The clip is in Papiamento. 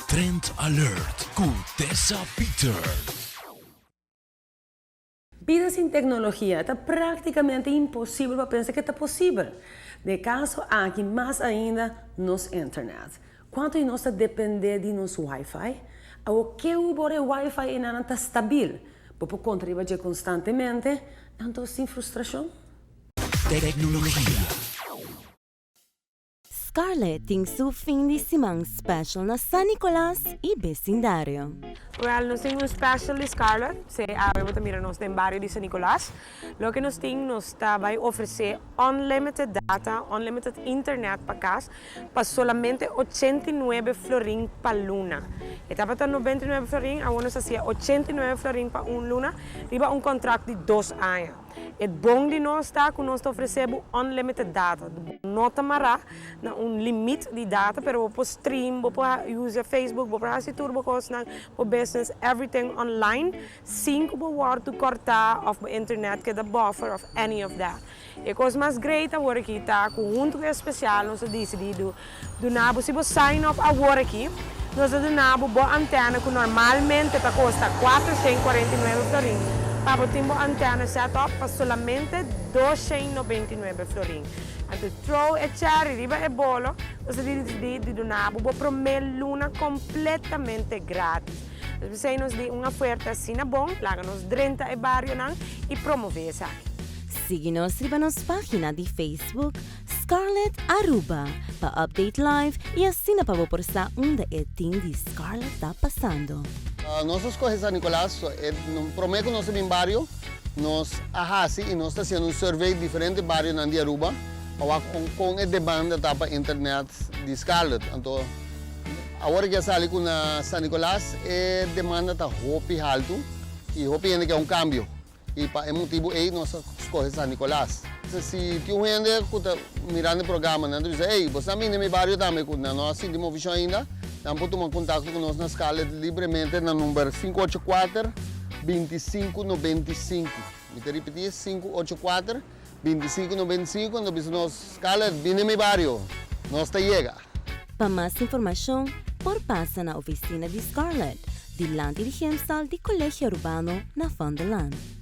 Trend Alert ku Tessa Peters. Bida sin tecnologia ta practicamente imposibel pa pensa ke ta posibel. Den e caso aki mas ainda nos internet. Cuanto di nos ta depende di nos wifi? Awor ke hu ora e wifi enanan ta stabil? Bo por conta riba dje constantemente, anto sin frustracion? Tecnologia. Scarlett tin su fin di siman special na San Nicolas y becindario. Well, nos tin un special di Scarlett, se awe bo ta mira nos den bario di San Nicolas. Loke nos tin, nos ta bay ofrece unlimited data, unlimited internet pa cas pa solamente 89 florin pa luna. E tabata 99 florin, awor nos a hacia 89 florin pa un luna riba un contract di 2 aña. E bon di nos ta ku nos ta ofresé bo unlimited data. Bo no ta mará na un limit di data, pero bo por stream, bo por usa Facebook, bo por hasi tur bo kosnan, bo business, everything online sin ku bo wòrdu kòrtá òf bo internet keda buffer òf any of that. E kos mas great awor aki ta ku huntu ku e spesial nos a disidí di duna bo, si bo sign up awor aki, nos ta duna bo bo antena ku normalmente ta kosta 449 florin, pa bo tin bo antena set up pa solamente 299 florin. Anto throw e cherry riba e bolo, nos ta disidí di duna bo bo promé luna kompletamente gratis. Nos p'esei nos di un afuerta asina bon, laga nos drenta e barionan i promové esaki. Sigui nos riba nos página di Facebook Scarlett Aruba pa update live y asina pa bo por sa unda e team di Scarlett ta pasando. Nos a scoge San Nicolas, e prome cu nos a bin bario, nos a haci y nos ta haciendo un survey diferente barionan di Aruba pa wak con e demanda ta pa internet di Scarlett. Anto awor ki a sali cu na San Nicolas e demanda ta hopi halto y hopi hende ke un cambio. I pa e motibu ei nos a skohe San Nicolas. Si tin un hende ku ta mirando e programa, nan ta bisa, Ey, bo sa bini mi bario tambe ku nan no a sinti movishon ainda, nan por tuma kontakto ku nos na Scarlett libremente na number 584 2595. Mi ta ripití, 584 2595, nan ta bisa nos, Scarlett, bini mi bario, nos ta yega. Pa mas informashon por pasa na ofisina di Scarlett, dilanti di gymzaal di Colegio Arubano na Vondellaan.